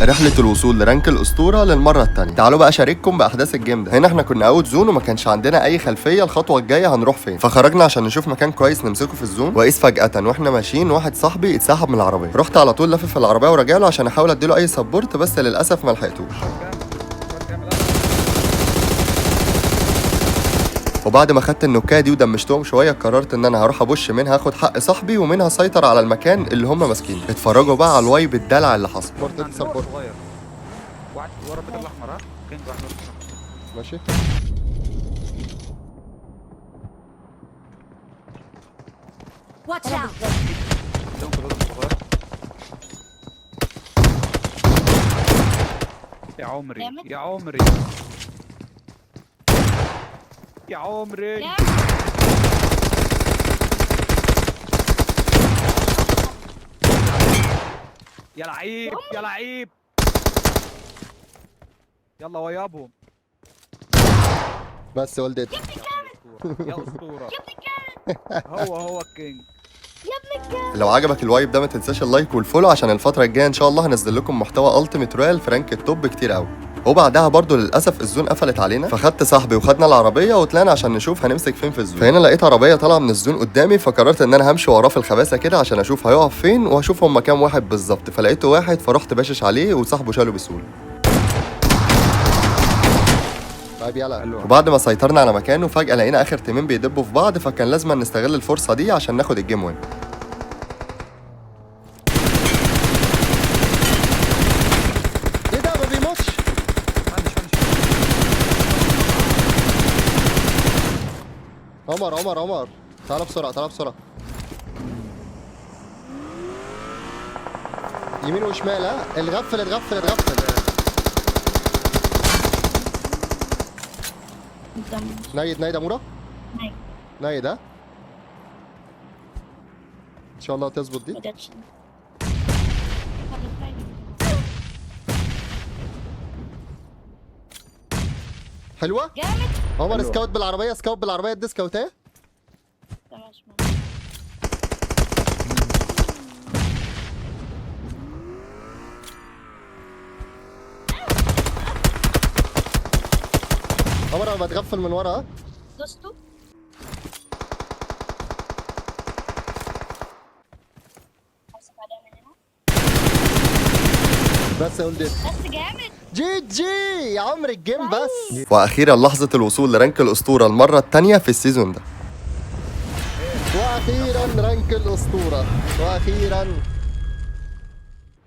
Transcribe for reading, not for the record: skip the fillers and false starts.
رحله الوصول ل rank الاسطورة للمرة الثانيه. تعالوا بقى اشارككم باحداث ال game ده. هنا احنا كنا out zone وما كانش عندنا اي خلفية الخطوة الجاية هنروح فين، فخرجنا عشان نشوف مكان كويس نمسكه في ال zone. واذ فجاة واحنا ماشيين واحد صاحبي اتسحب من العربية، رحت على طول لافف العربية وراجع له عشان احاول اديله اي support، بس للاسف ما لحقتوش. وبعد ما خدت النكاية دي ودمشتهم شوية قررت ان انا هروح ا push منها اخد حق صاحبي ومنها اسيطر على المكان اللي هم ماسكينه. اتفرجوا بقى على ال wipe الدلع اللي حصل. support صغير. واحد ورا البيت الاحمر، ها كينج، واحد ورا البيت الأحمر. ماشي. Watch out! قدامك الواد الصغير. يا عمري جامد. يا عمري يا عمري. جامد. يا لعيب يا لعيب، يلا ويابهم. بس ولدت. يا اسطورة هو هو الكينج. لو عجبك ال wipe ده ما تنساش ال like وال follow عشان الفترة الجاية ان شاء الله هنزل لكم محتوى Ultimate Royale في rank ال top كتير قوي. وبعدها برضو للاسف ال zone قفلت علينا، فخدت صاحبي وخدنا العربية وطلعنا عشان نشوف هنمسك فين في ال zone. فهنا لقيت عربية طالعه من ال zone قدامي، فقررت ان انا همشي وراه في الخباثه كده عشان اشوف هيقف فين واشوف هما كام واحد بالظبط. فلقيته واحد فرحت باشش عليه وصاحبه شاله بسهولة. طيب يلا. وبعد ما سيطرنا على مكانه فجأة لقينا آخر تيمين بيدبوا في بعض، فكان لازم نستغل الفرصة دي عشان ناخد ال game win. ايه ده ما بيموتش؟ عمر عمر عمر تعالى بسرعة تعالى بسرعة. يمين وشمال. ها اتغفل اتغفل اتغفل. nade nade يا مورا. nade. ها ان شاء الله تظبط دي. ما جاتش. حلوة جامد. عمر. حلوة. scout بالعربية، scout بالعربية، ادي scout ايه. تمام. عمر انا بتغفل من ورا. ها دوستو. امسك عليها من هنا. بس يا ولدي. بس جامد. GG يا عمر ال game بس. واخيرا لحظة الوصول ل rank الاسطورة المرة الثانية في ال season ده. واخيرا rank الاسطورة، واخيرا.